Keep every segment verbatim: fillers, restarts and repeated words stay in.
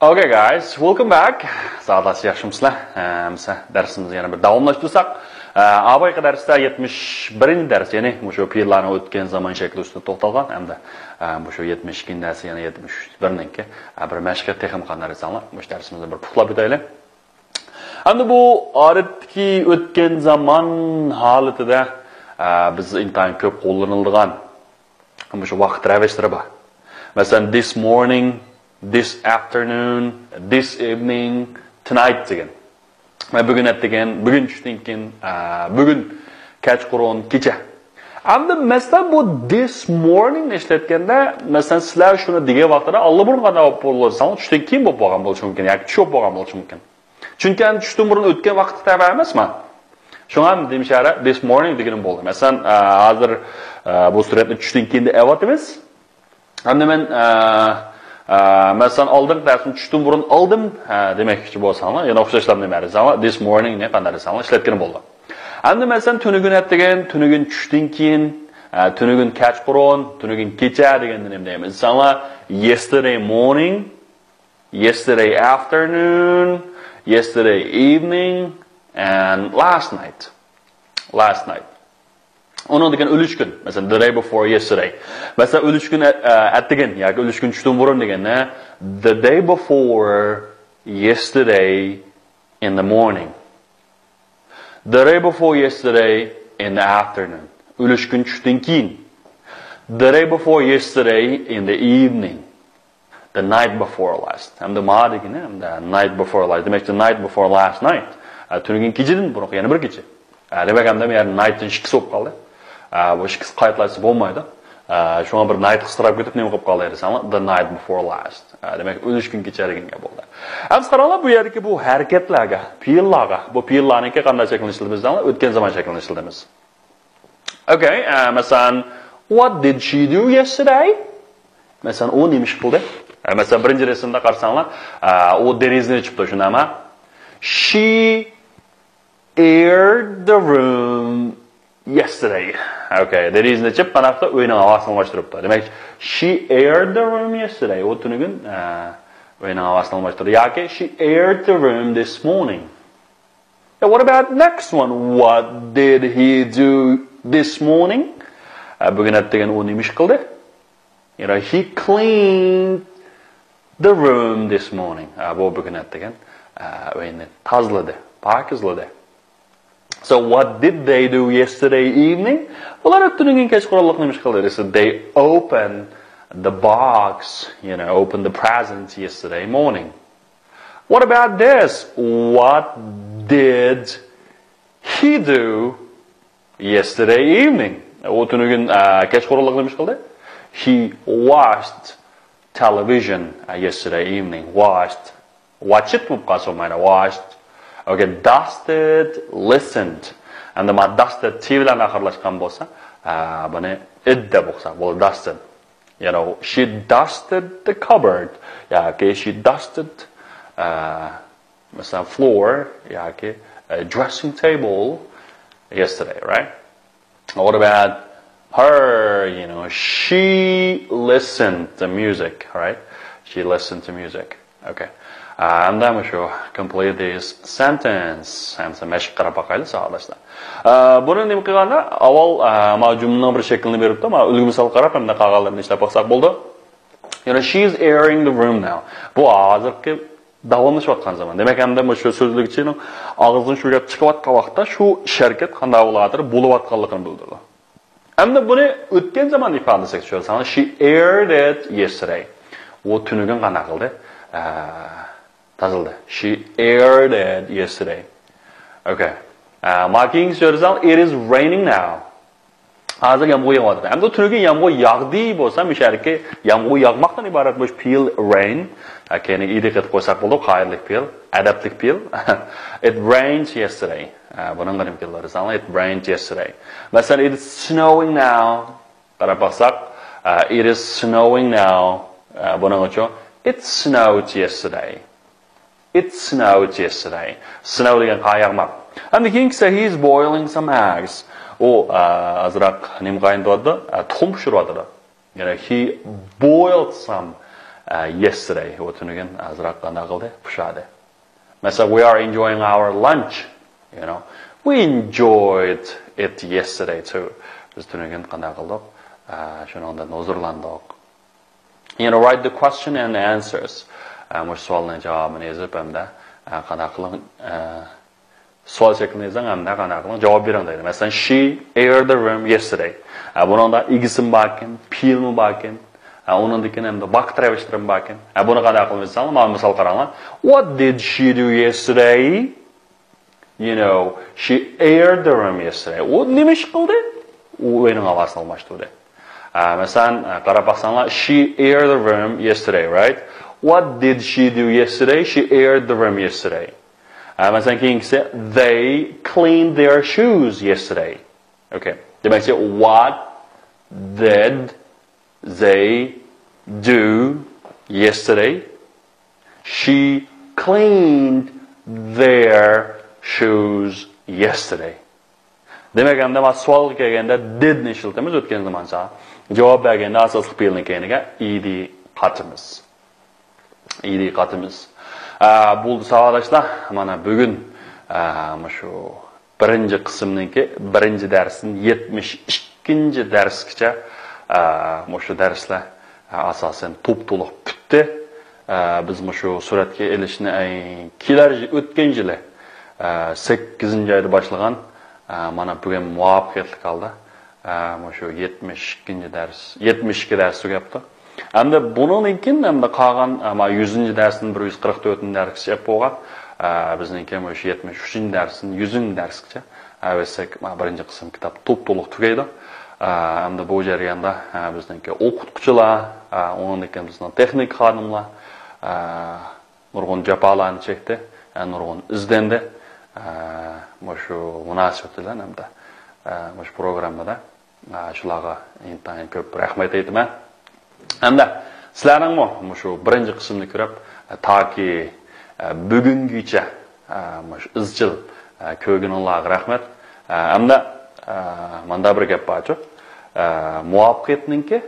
Okay, guys, welcome back. ساۋاتلار، ياخشىمۇسىلەر؟ ھەممىسى دەرسىمىزنى يەنە بىر داۋاملاشتۇرساق، ئە، ئاۋۋالقى دەرستە يەتمىش بىرىنچى دەرس، يەنى مۇشۇ پېئىللارنىڭ ئۆتكەن زامان شەكلى ئۈستىدە توختالغان ھەمدە، ئە، مۇشۇ يەتمىش ئىككىنچى دەرس، يەنى يەتمىش بىرنىڭكى، ئە، بىر مەشىق تېخىمۇ قانداق دېسەڭلار، مۇشۇ دەرسىمىزنى بىر پۇخلاپ ئۆتەيلى. ئەمدى بۇ ئادەتتىكى ئۆتكەن زامان ھالىتىدە، ئە، بىز ئىنتايىن كۆپ قوللىنىلىدىغان مۇشۇ ۋاقىت رەۋىشلىرى بار. مەسىلەن، this morning, this afternoon, this evening, tonight دېگەن. ۋە بۈگۈن ئەتىگەن، بۈگۈن چۈشتىن كېيىن، ئە، بۈگۈن كەچقۇرۇن، كېچە. ئەمدى مەسىلەن، بۇ this morning نى ئىشلەتكەندە، مەسىلەن، سىلەر شۇنى دېگەن ۋاقتىدا ئاللىبۇرۇن قانداق بولۇپ بولىدۇ دېسەڭلار، چۈشتىن كېيىن بولۇپ بولغان بولۇشى مۇمكىن ياكى چۈش بولۇپ بولغان بولۇشى مۇمكىن. چۈنكى ئەمدى چۈشتىن بۇرۇن ئۆتكەن ۋاقىتقا تەۋە ئەمەسما؟ شۇڭا دېمىشەرە this morning دېگىنىم بولدى. مەسىلەن، ئە، ھازىر، ئە، بۇ سۈرەتنى چۈشتىن كېيىن دەپ ئەۋاتىمىز. ئەمدى مەن، ئە، ئە، مەسىلەن، ئالدىنقى دەرسنى چۈشتىن بۇرۇن ئالدىم، ئە، دېمەكچى بولساڭلار، يەنە ئوخشاشلا نېمە دېسەڭلار، this morning نى قانداق دېسەڭلار، ئىشلەتكىلى بولىدۇ. ئەمدى مەسىلەن، تۈنۈگۈن ئەتىگەن، تۈنۈگۈن چۈشتىن كېيىن، ئە، تۈنۈگۈن كەچقۇرۇن، تۈنۈگۈن كېچە دېگەندە نېمە دەيمىز دېسەڭلار، yesterday morning، yesterday afternoon, yesterday evening, and last night. Last night. ئۇنىڭدىن كېيىن ئۈلۈشكۈن. مەسىلەن، the day before yesterday. مەسىلەن، ئۈلۈشكۈن ئە-، ئە-، ئەتىگەن ياكى ئۈلۈشكۈن چۈشتىن بۇرۇن دېگەندە، the day before yesterday in the morning. The day before yesterday in the afternoon. ئۈلۈشكۈن چۈشتىن كېيىن. The day before yesterday in the evening. The night before last. ھەمدە ما دېگىنى، ھەمدە night before last. دېمەك، the night before last night. ئە، تۈنۈگۈن كېچىدىن بۇرۇنقى يەنە بىر كېچە. ئە، دېمەك، ھەمدە يەنە night تىن ئىككىسى بولۇپ قالدى. ئە، بۇ ئىككىسى قايتىلاشسا بولمايدۇ. ئە، شۇڭا بىر night قىستىراپ كېتىپ نېمە قىلىپ قالدى دېسەڭلار، the night before last. ئە، دېمەك، ئۈلۈشكۈن كېچە دېگەن گەپ بولدى. ئەمسە قاراڭلار، بۇ يەردىكى بۇ ھەرىكەتلەرگە، پېئىللارغا، بۇ پېئىللارنىڭكى قانداق شەكىللىنىشىدە بىز دەڭلار، ئۆتكەن زامان شەكىللىنىشىدە بىز. Okay، ئە، مەسىلەن، what did she do yesterday? مەسىلەن، ئۇ نېمە ئىش قىلدى؟ ئە، مەسىلەن، بىرىنچى رەسىمدە قارىساڭلار، ئە، ئۇ دېرىزىنى ئېچىپتۇ، شۇنداقمۇ؟ She aired the room yesterday. Okay، دېرىزىنى ئېچىپ، قانداقتا ئۆينىڭ ھاۋاسىنى ئالماشتۇرۇپتۇ. دېمەك، she aired the room yesterday. ئۇ تۈنۈگۈن، ئە، ئۆينىڭ ھاۋاسىنى ئالماشتۇردى. ياكى she aired the room this morning. Yeah, what about next one? What did he do this morning? ئە، بۈگۈن ئەتىگەن ئۇ نېمە ئىش قىلدى؟ You know, he cleaned the room this morning. ئە، بۇ بۈگۈن ئەتىگەن، ئە، ئۆينى تازىلىدى، پاكىزلىدى. So what did they do yesterday evening? ئۇلار تۈنۈگۈن كەچقۇرۇنلۇق نېمە ئىش قىلدى؟ They said they opened the box, you know, opened the present yesterday morning. What about this? What did he do yesterday evening? ئۇ تۈنۈگۈن، ئە، كەچقۇرۇنلۇق نېمە ئىش قىلدى؟ He watched television, ئە، yesterday evening. Watched. Watched بولۇپ قالسا بولمايدۇ. Watched. Okay, dusted, listened. ئەمدى ما dusted T بىلەن ئاخىرلاشقان بولسا، ئە، بۇنى ed دەپ ئوقۇساق بولىدۇ. Dusted. You know, she dusted the cupboard. ياكى she dusted, ئە، مەسىلەن، floor ياكى، ئە، dressing table yesterday, right? What about her? You know, she listened to music, right? She listened to music. Okay. ئە، ئەمدى مۇشۇ complete this sentence. ھەممىسى مەشىق قىلىپ باقايلى، ساۋاقداشلار. ئە، بۇنى نېمە قىلغاندا، ئاۋۋال، ئە، ما جۈملىنىڭ بىر شەكلىنى بېرىپتۇ، ما ئۈلگە مىسال قاراپ، ئەمدى قالغانلىرىنى ئىشلەپ باقساق بولىدۇ. You know, she's airing the room now. بۇ ھازىرقى داۋاملىشىۋاتقان زامان. دېمەك، ئەمدى مۇشۇ سۆزلىگۈچىنىڭ ئاغزىدىن شۇ گەپ چىقىۋاتقان ۋاقىتتا شۇ ھەرىكەت قانداق بولۇۋاتىدۇ، بولۇۋاتقانلىقىنى بىلدۈرىدۇ. ئەمدى بۇنى ئۆتكەن زامان ئىپادىسىگە چۈشۈرسەڭلار، she aired it yesterday. ئۇ تۈنۈگۈن قانداق قىلدى؟ ئە، تازىلىدى. She aired it yesterday. Okay. ئە، ما كېيىنكىسىنى چۈشۈرسەڭلار، it is raining now. ھازىر يامغۇر يېغىۋاتىدۇ. ئەمدى تۈنۈگۈن يامغۇر ياغدى بولسا، مۇشۇ يەردىكى يامغۇر ياغماقتىن ئىبارەت بۇ پېئىل rain. ئە، كەينى ئىدى قېتىپ قويساق بولىدۇ، قائىدىلىك پېئىل، ئەدەپلىك پېئىل. It rained yesterday. ئە، بۇنىڭغا نېمە كېلىدۇ دېسەڭلار، it rained yesterday. مەسىلەن، it is snowing now. قاراپ باقساق، ئە، it is snowing now. ئە، بۇنىڭ ئۈچۈن it snowed yesterday. It snowed yesterday. Snow دېگەن قار ياغماق. ئەمدى كېيىنكىسى، he is boiling some eggs. ئۇ، ئە، ئازراق نېمە قاينىتىۋاتىدۇ؟ ئە، تۇخۇم پىشۇرۇۋاتىدۇ. يەنى he boiled some Yesterday. ئۇ تۈنۈگۈن ئازراق قانداق قىلدى؟ پۇشادى. مەسىلەن، we are enjoying our lunch. You know, we enjoyed it yesterday too. بىز تۈنۈگۈن قانداق قىلدۇق؟ شۇنىڭدىن ھۇزۇرلاندۇق. You know, write the question and answers. مۇشۇ سوئالنىڭ جاۋابىنى يېزىپ ھەمدە قانداق قىلىڭ؟ سوئال شەكلىنى يېزىڭ ھەمدە قانداق قىلىڭ؟ جاۋاب بېرىڭ دەيدۇ. مەسىلەن، she aired the room yesterday. بۇنىڭدا ئىگىسىمۇ باركەن، پېئىلمۇ باركەن. ئۇنىڭدىن كېيىن ھەمدە ۋاقىت رەۋىشلىرىمۇ باركەن. بۇنى قانداق قىلىمىز دېسەڭلار، مانا مىسال قاراڭلار. What did she do yesterday? You know, she aired the room yesterday. ئۇ نېمە ئىش قىلدى؟ ئۇ ئۆينىڭ ھاۋاسىنى ئالماشتۇردى. مەسىلەن، قاراپ باقساڭلار، she aired the room yesterday, right? What did she do yesterday? She aired the room yesterday. مەسىلەن، كېيىنكىسى، they cleaned their shoes yesterday. Okay. دېمەكچى، what did they do yesterday? She cleaned their shoes yesterday. دېمەك، ئەمدى مانا سوئالغا كەلگەندە did نى ئىشلىتىمىز ئۆتكەن زامانچە. جاۋاب بەرگەندە ئاساسلىق پېئىلنىڭ كەينىگە ed قاتىمىز. ed قاتىمىز. بولدى، ساۋاقداشلار، مانا بۈگۈن مۇشۇ بىرىنچى قىسىمنىڭكى بىرىنچى دەرستىن يەتمىش ئىككىنچى دەرسكىچە مۇشۇ دەرسلەر ئاساسەن توپتولۇق پۈتتى. بىز مۇشۇ سۈرەتكە ئېلىشنى كېلەر يىل، ئۆتكەن يىلى سەككىزىنچى ئايدا باشلىغان، مانا بۈگۈن مۇۋەپپەقىيەتلىك ھالدا مۇشۇ يەتمىش ئىككىنچى دەرس، يەتمىش ئىككى دەرس تۈگەپتۇ. ئەمدى بۇنىڭدىن كېيىن ئەمدى قالغان، مانا يۈزىنچى دەرستىن بىر يۈز قىرىق تۆتىنچى دەرسكىچە ئېلىپ بولغان، بىزنىڭكى مۇشۇ يەتمىش ئۈچىنچى دەرستىن يۈزىنچى دەرسكىچە ئەۋەتسەك، مانا بىرىنچى قىسىم كىتاب توپتولۇق تۈگەيدۇ. ئەمدى بۇ جەرياندا بىزنىڭكى ئوقۇتقۇچىلار، ئۇنىڭدىن كېيىن بىزنىڭ تېخنىك خادىملار نۇرغۇن جاپالارنى چەكتى، نۇرغۇن ئىزدەندى. مۇشۇ مۇناسىۋەت بىلەن ئەمدى مۇشۇ پروگراممىدا شۇلارغا ئىنتايىن كۆپ رەھمەت ئېيتىمەن. ھەمدە سىلەرنىڭمۇ مۇشۇ بىرىنچى قىسىمنى كۆرۈپ، تاكى بۈگۈنگىچە مۇشۇ ئىزچىل كۆرگىنىڭلارغا رەھمەت. ھەمدە ماندا بىر گەپ بارچۇ، مۇۋەپپەقىيەتنىڭكى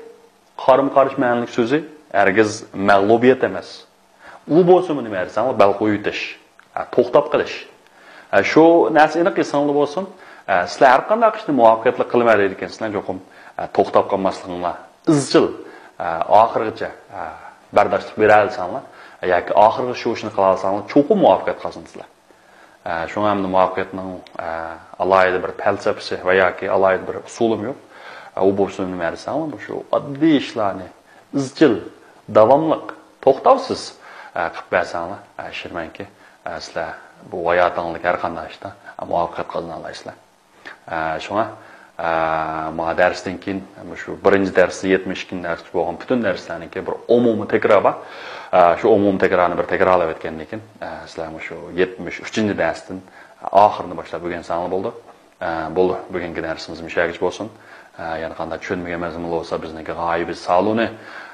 قارىمۇ قارشى مەنىلىك سۆزى ھەرگىز مەغلۇبىيەت ئەمەس. ئۇ بولسىمۇ نېمە دېسەڭلار، بەل قويۇۋېتىش، توختاپ قېلىش. شۇ نەرسە ئېنىق ئېسىڭلاردا بولسۇن، سىلەر ھەر قانداق ئىشنى مۇۋەپپەقىيەتلىك قىلىۋەرەيدىكەنسىلەر، چوقۇم توختاپ قالماسلىقىڭلار، ئىزچىل ئاخىرغىچە بەرداشلىق بېرەلىسەڭلار ياكى ئاخىرغىچە شۇ ئىشنى قىلالىساڭلار، چوقۇم مۇۋەپپەقىيەت قازىنىسىلەر. شۇڭا ئەمدى مۇۋەپپەقىيەتنىڭ ئالاھىدە بىر پەلسەپىسى ۋە ياكى ئالاھىدە بىر ئۇسۇلىمۇ يوق. ئۇ بولسا نېمە دېسەڭلار، شۇ ئاددىي ئىشلارنى ئىزچىل، داۋاملىق، توختاۋسىز قىلىپ بەرسەڭلار، ئىشىنىمەنكى، سىلەر بۇ ھاياتىڭلاردىكى ھەر قانداق ئىشتا مۇۋەپپەقىيەت قازىنالايسىلەر. شۇڭا ما دەرستىن كېيىن، مۇشۇ بىرىنچى دەرستىن يەتمىش ئىككىنچى دەرسكىچە بولغان پۈتۈن دەرسلەرنىڭكى بىر ئومۇمىي تەكرار بار. شۇ ئومۇمىي تەكرارنى بىر تەكرارلاپ ئۆتكەندىن كېيىن، سىلەر مۇشۇ يەتمىش ئۈچىنچى دەرستىن ئاخىرىنى باشلاپ ئۆگەنسەڭلار بولدى. بولدى، بۈگۈنكى دەرسىمىز مۇشۇ يەرگىچە بولسۇن. يەنە قانداق چۈشەنمىگەن مەزمۇن بولسا، بىزنىڭكى غايىبى سالونى،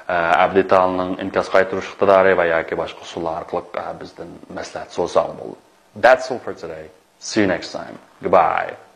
ئەبدىتالنىڭ ئىنكاس قايتۇرۇش ئىقتىدارى ۋە ياكى باشقا ئۇسۇللار ئارقىلىق بىزدىن مەسلىھەت سورىساڭلار بولدى. That's all for today. See you next time. Goodbye.